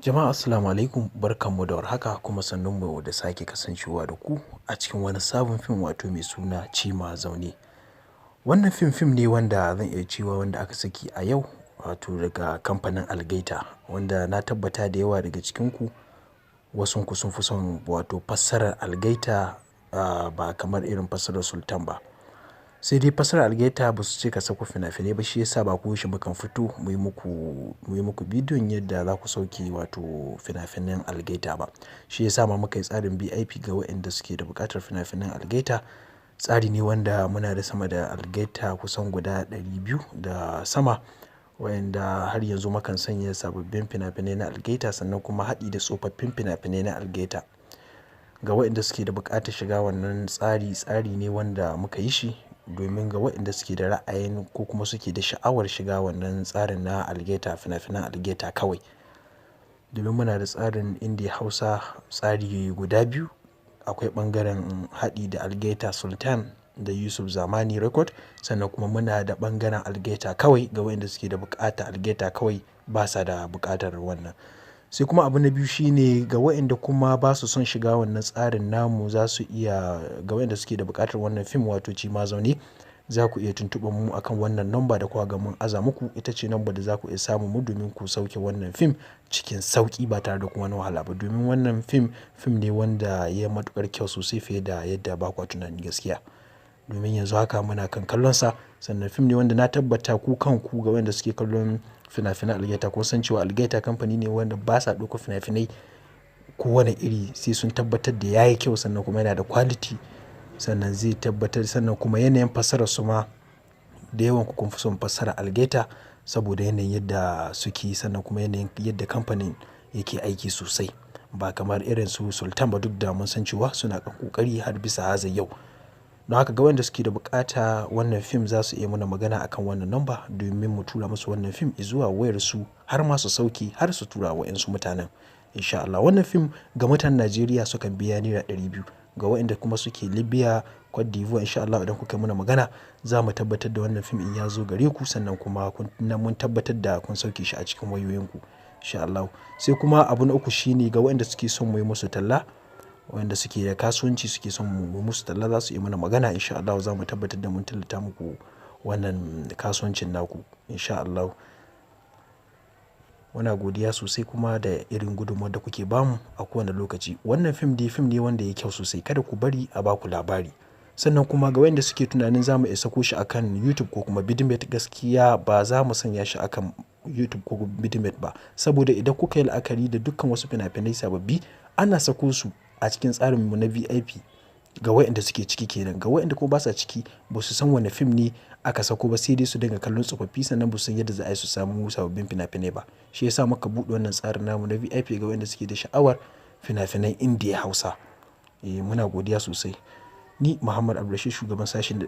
Jama'a, assalamu alaikum, barkanmu da warhaka, kuma sannunmu da sake kasancewa da ku a cikin wani sabon fim, wato mai suna Cima Zaune. Wannan fim, fim ne wanda zan iya cewa wanda aka saki a yau, wato daga kamfanin Algaita, wanda na tabbata da yawa daga cikinku, wasunku sun fi son wato fassarar Algaita, ba kamar irin fassarar Sultan ba. Sai dai fassarar Algaita ba su cika sako fina-finai ba, shi yasa ba koyaushe mukan fito mu yi muku bidiyon yadda za ku sauke wato fina-finan Algaita ba. Shi yasa ma muka yi tsarin VIP ga waɗanda suke da buƙatar fina-finan Algaita. Tsari ne wanda muna da sama da Algaita kusan guda 200 da sama, wayanda har yanzu mukan sanya sababbin fina-finai na Algaita, sannan kuma haɗi da tsofaffin fina-finai na Algaita. Ga waɗanda suke da buƙatar shiga wannan tsari, tsari ne wanda muka yi shi domin ga waɗanda suke da ra'ayin ko kuma suke da sha'awar shiga wannan tsarin na Algaita, fina-finan Algaita kawai. Domin muna da tsarin Indiya Hausa, tsari guda biyu. Akwai ɓangaren haɗi da Algaita Sultan da Yusuf Zamani Record, sannan kuma muna da ɓangaren Algaita kawai ga waɗanda suke da buƙata Algaita kawai, ba sa da buƙatar wannan. Sai kuma abu na biyu shine, ga waɗanda kuma ba su son shiga wannan tsarin namu, za su iya, ga waɗanda suke da buƙatar wannan fim, wato Cima Zaune, za ku iya tuntuɓar mu akan wannan namba da kuka ga mun aza muku. Ita ce namba da za ku iya samun mu domin ku sauke wannan fim cikin sauƙi ba tare da kuma wani wahala ba. Domin wannan fim, fim ne wanda ya yi matuƙar kyau sosai fiye da yadda ba kwa tunani, gaskiya. Domin yanzu haka muna kan kallonsa, sannan fim ne wanda na tabbata ku kanku, ga waɗanda suke kallon fina-finan Algaita, kun san cewa Algaita kamfani ne wanda ba sa ɗauko fina-finai kowane iri sai sun tabbatar da ya yi kyau, sannan kuma yana da quality, sannan zai tabbatar, sannan kuma yanayin fassarar su ma, da yawan ku kun fi son fassarar Algaita saboda yanayin yadda suke, sannan kuma yanayin yadda kamfanin yake aiki sosai, ba kamar irin su Sultan ba, duk da mun san cewa suna kan ƙoƙari har bisa haza yau. Don haka, ga wanda suke da buƙata wannan fim, za su iya mana magana akan wannan namba domin mu tura musu wannan fim zuwa wayar su, har ma su sauke har su tura wa 'yansu mutanen, insha Allah. Wannan fim, ga mutanen Najeriya sukan biya naira 200. Ga waɗanda kuma suke Libya, Cote d'Ivoire, insha Allah idan kuka yi mana magana, za mu tabbatar da wannan fim in ya zo gare ku, sannan kuma mun tabbatar da kun sauke shi a cikin wayoyinku, insha Allah. Sai kuma abu na uku shine, ga waɗanda suke son mu yi musu talla, waɗanda suke da kasuwanci suke son mu musu talla, za su yi mana magana, insha Allah za mu tabbatar da mun tallata muku wannan kasuwancin naku, insha Allah. Muna godiya sosai kuma da irin gudunmawar da kuke bamu a kowane lokaci. Wannan fim dai fim ne wanda ya yi kyau sosai, kada ku bari a baku labari. Sannan kuma ga waɗanda suke tunanin za mu iya sako shi akan YouTube ko kuma Vidmate, gaskiya ba za mu sanya shi akan YouTube ko Vidmate ba. Saboda idan kuka yi la'akari da dukkan wasu fina-finai sababbi, ana sako su a cikin tsarinmu na VIP, ga waɗanda suke ciki kenan. Ga waɗanda kuma basa ciki, ba su san wane fim ne aka sako ba, sai dai su dinga kallon tsofaffi, sannan ba su san yadda za a yi su samu sababbin fina-finai ba. Shi ya sa muka buɗe wannan tsarin namu na VIP ga waɗanda suke da sha'awar fina-finan Indiya Hausa. Eh, muna godiya sosai. Ni Muhammad Abdulrasheed, shugaban sashen da